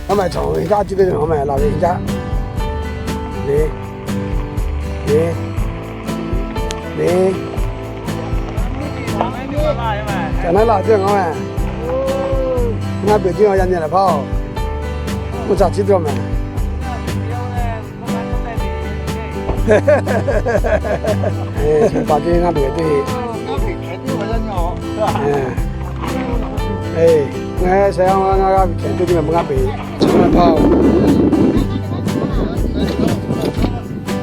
Aˉ ma chaw ve jaˇ chi teˇ ve aˉ ma laˬ ve jaˇ. Ve, ve, ve. Ca naˉ laˬ teˇ ngaˬ ma. Ngaˇ peꞈ teˇ yaˇ nyi lehˬ hpaˇ-oˬ, mvuhˇ caˬ chi teˇ ma. Chi pa teˇ ngaˇ peꞈ teˇ. Ngaˬ sheh ngaˇ g'aˇ ve hkehꞈ teˇ teˇ ma ngaˇ peꞈ.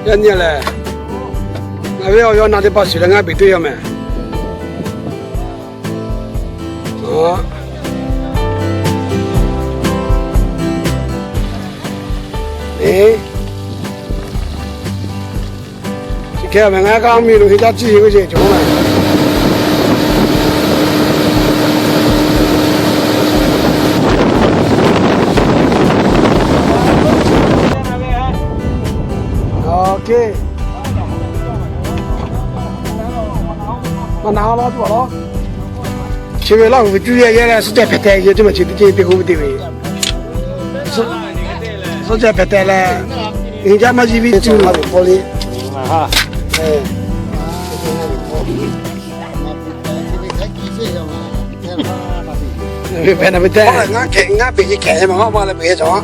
Yaˇ nyi lehˬ, ngaˬ ve awˬ yaw na teˇ hpaˍ shiˍ leh ngaˇ peꞈ teˇ yaˇ mehˍ. Chi hk'e ve ngaˬ g'aˇ miˬ lo henˇ jaˇ ciˇ ve ce cawˬ ma. Maˇ na laˇ tuˬ a laˇ. Chi ve Laˇ huˍ ve cuˇ yehˇ yehˇ leh suhˉ ceh hpehꞈ hteh yehˇ teˇ maˬ chi teˇ ceuˬ te k'oˆ ve te ve. Suhˉ ceh hpehꞈ hteh leh, henˇ jaˇ maˇ ji ve cuˇ laˇ ve paw le. Ve hpehꞈ na ve tehꞈ. Ngaˇ peꞈ chi hkehꞈ ma maˇ maˇ leh peꞈ cawˬ.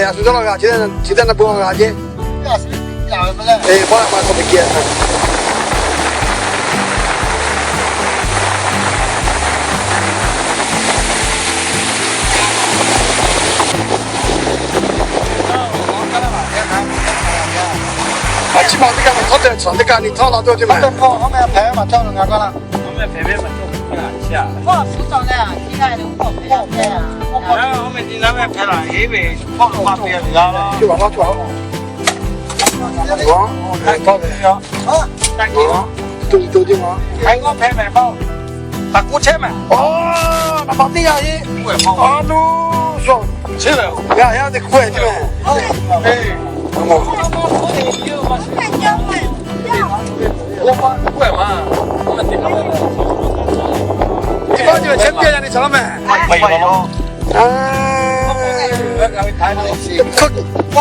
A shu dawˇ law g'a chi teˇ na bon g'a ce. A chi ma teˇ kaꞈ ma htawˇ te chaw teˇ kaꞈ ni htawˇ la tuˬ ce ma.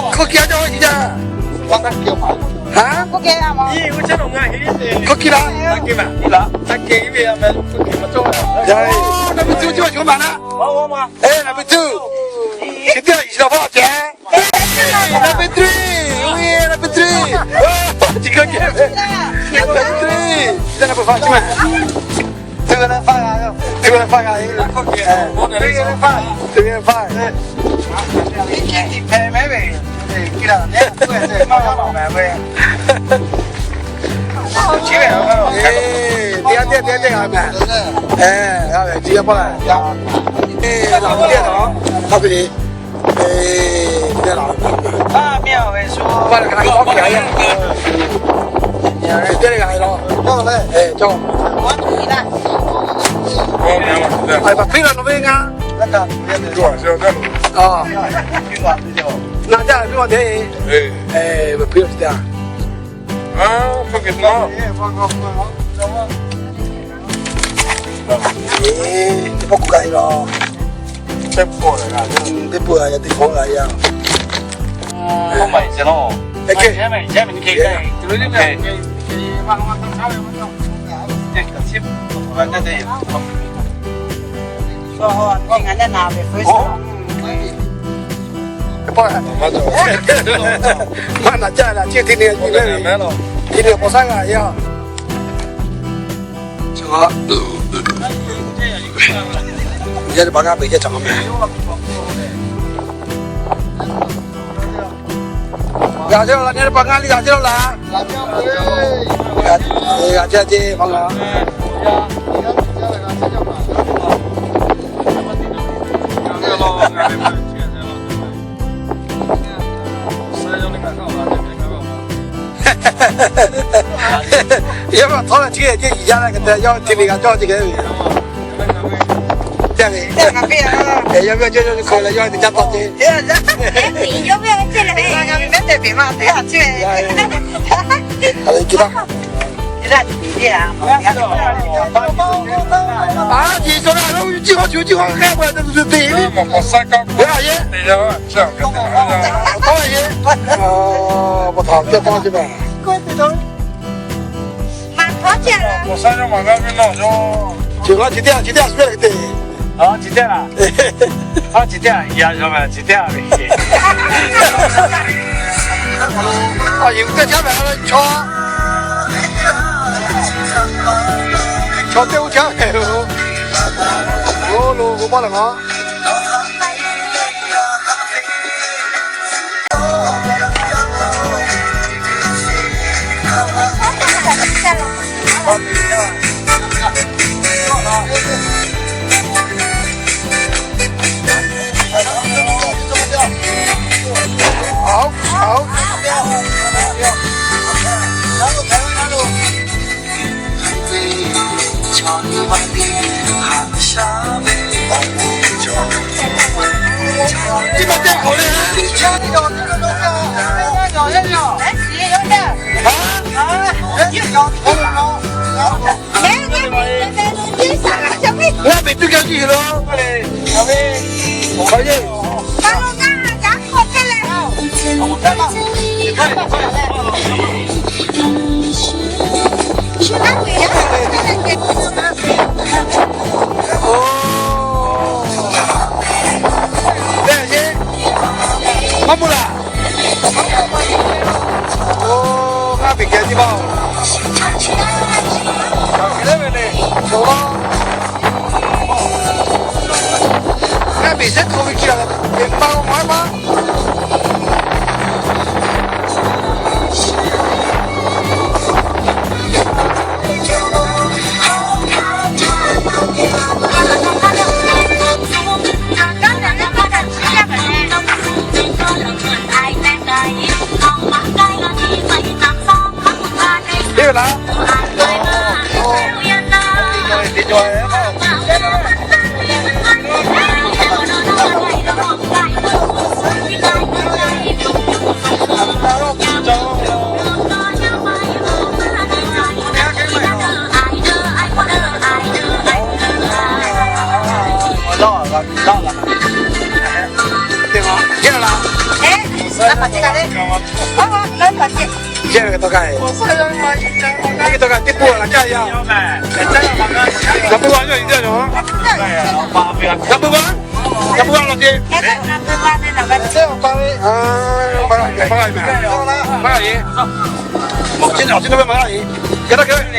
Hk'oˆ kiˬ a jaˇ, hk'oˆ kiˬ a jaˇ. Hk'oˆ kiˬ la. Naˍ pi tuˇ chi ma na. Eˬ, naˍ pi tuˇ. Chi teˇ g'aˇ yiˍ la hpaˇ ceh. Number three, we are number three. Chi hk'oˆ kiˬ. Number three. Chi teˇ number five chi ma. Teˇ g'aˇ le five g'a yoˬ. Teˇ g'aˇ le five g'a yoˬ. Teˇ g'aˇ le five. Teˇ g'aˇ le five. Eˬ, teˇ g'aˇ teˇ g'aˇ teˇ g'aˇ g'a mehˍ. Eˬ, g'a ve chi yaˇ paˇ la. Eˬ, laˬ ve teˇ g'aˇ hk'a peu-eˬ. Eˬ, teˇ g'aˇ laˬ ve. Paˇ la ka na ki tawˇ hkiˬ a yaˇ. Teˇ g'aˇ g'a ve law. Eˬ, cawˇ. Aˬ, baˬ piˇ la nawˬ ve ngaˇ. Aˬ, na jaˇ ve piˇ ma te. Eˬ, baˬ piˇ la chi teˇ g'aˇ. Eˬ, teˇ pawˆ k'oˆ gaˇ ve law. Teˇ pawˆ g'a yaˇ, teˇ pawˆ g'a yaˇ. Eˬ, hk'e. Maˇ na jaˇ la, chi teˇ nyi nyi ve, chi nyi k'awꞈ shaˉ g'a yaˇ. Yaˇ teˇ hpaˍ g'a peꞈ yaˇ caꞈ maˇ mehˍ. G'a jaˇ la, yaˇ teˇ hpaˍ g'a liˇ g'a jaˇ la. G'a jaˇ ce maˇ la. Yaˇ ma htawˇ leh chi hk'e ce yaˇ leh hk'e te yawˇ te ve g'a cawˇ ce hk'e ve. Yaˇ ve, yaˇ ve cawˇ cawˇ hk'e leh yawˇ te caˇ tawˆ ce. Yawˇ ve cawˇ leh ngaˬ ve mehˉ te peꞈ ma te a ce. Aˉ, chi cawˬ g'a lo, ciˇ hk'awˇ chi, ciˇ hk'awˇ hk'e k'oˆ ve, te te te ve. Mawˬ k'awꞈ saiˉ kaˆ k'oˆ ve, a yehˉ, tawˇ a yehˉ, mawˬ htaꞈ teˇ hpaˇ ce ma. Mawˬ saiˉ yawˇ maˬ g'a ve nawˬ yawˇ. Chi g'a chi teˇ g'aˇ, chi teˇ g'aˇ shu leh te. Chi teˇ g'aˇ, chi teˇ g'aˇ, yaꞈ yaw ve chi teˇ g'aˇ ve. A yehˬ teˇ caˉ ve chaw, chaw teˇ g'aˇ caˉ ve lo, lo lo k'o maˇ lawˬ ma. Ngaˇ beˬ tuˇ gaˇ jiˇ lo. Maˇ mawˬ laˬ. Oˇ, ngaˇ beˬ geh tiˇ maˇ-oˬ. Ngaˇ beˬ shehˉ hk'aw ve chi a, beˬ pa-o maˇ maˇ. Teˇ ve laˇ. Yehˬ ve tawˇ kaˇ, yehˬ ve tawˇ kaˇ teˇ pawˆ laꞈ caˇ yaˇ. Naˬ pui g'a yawˇ yiˬ jaˇ yoˬ. Naˬ pui g'a, naˬ pui g'a law ce. Maˇ g'a ve, maˇ g'a ve, maˇ g'a ve. Maˇ g'a ve, maˇ g'a ve. G'a taˇ keu. A caˇ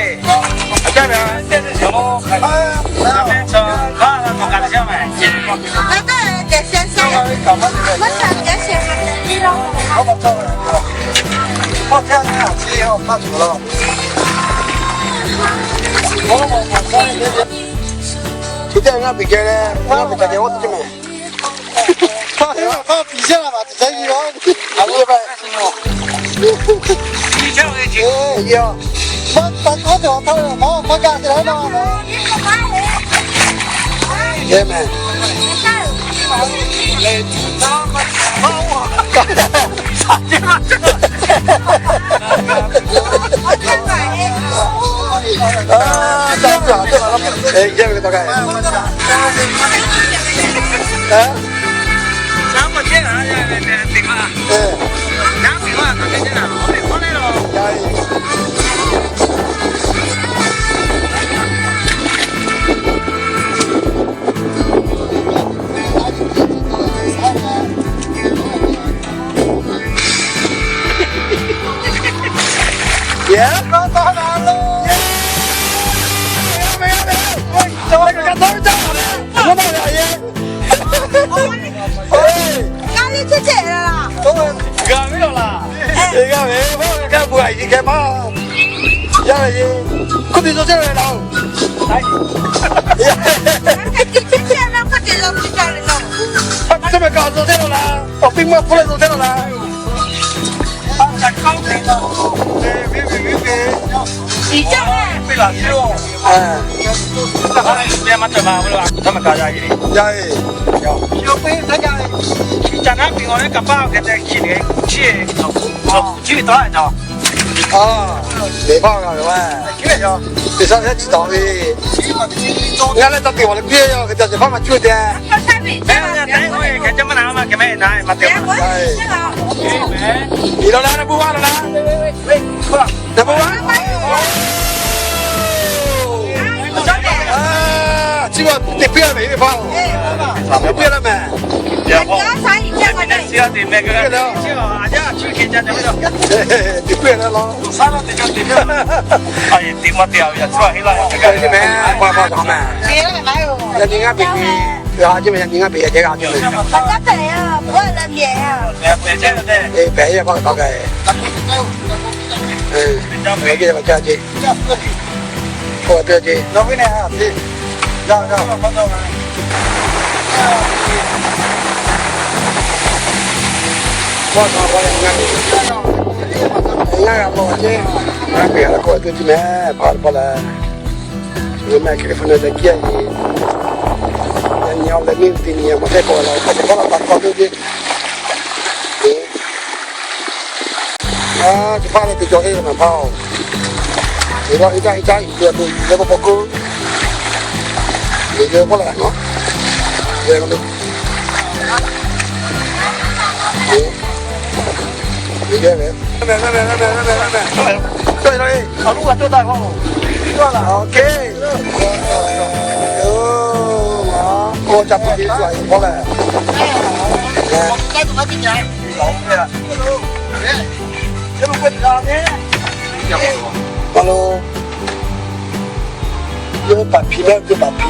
ve. Chi teˇ g'aˇ ngaˇ beˬ geh leh, ngaˇ beˬ ca geh g'awˇ tuˬ ceˇ mehˍ. Amen. Yehˬ ve tawˇ kaˇ. G'a ve, g'a ve, g'a ve, g'a ve, g'a ve, yaˇ ve, k'oˆ te zaw chehˇ ve laˇ-oˬ. K'oˆ te mehˍ kaꞈ zaw chehˇ laˇ laˇ. Awˬ piˇ maˇ hpfuhˇ leh zaw chehˇ laˇ laˇ. Aw, teꞈ hpaˇ g'a ve, teꞈ shaˉ teꞈ chi taˍ ve. Ngaˬ leh ca teꞈ awˬ leh piˇ yaˇ, hk'e ca teꞈ hpaˇ maˇ cuˇ te. Iˉ law la, na bu va la la. Na bu va. Chi ma teꞈ piˇ ve ve pa. Teꞈ piˇ la mehˍ. Teꞈ piˇ la la. Mehˍ, pa pa cawˬ mehˍ. Yaˇ nyi ngaˇ peꞈ ve, g'a ceˇ mehˍ, yaˇ nyi ngaˇ peꞈ yaˇ g'a ceˇ mehˍ. Pehꞈ yaˇ pa taw gaˬ. Pehꞈ yaˇ pa taw ceˇ. K'oˆ ve teˇ ceˇ. Ngaˇ g'a mawˬ ceˇ. Ngaˇ g'a k'oˆ ve teˇ ceˇ mehˍ, pa pa leh. Chi ve mehˆ California leh kiˇ a nyi, yaꞈ nyi awˬ leh miˇ teˇ nyi a maˇ teˇ k'oˆ la, hk'a dehꞈ hpaˇ la pa taw teˇ ceˇ. Chi hpaˇ leh teˇ cawˬ heˆ la mehˍ hpaˇ-oˬ. Teˇ g'aˇ iˉ caˉ iˉ caˉ iˉ caˇ tuˬ leh pa pa kuˉ. Teˇ cawˬ hpaˇ la nawˬ. Leh k'o, teˇ cawˬ ve, cawˬ la e, a luˇ g'a cawˇ taˇ k'o, cawˬ la, OK. Oˇ, ca pa teˇ cawˬ a hpaˇ leh. Hello. Yawˇ ve paˍ hpiˇ mehˆ, yawˇ paˍ hpiˇ.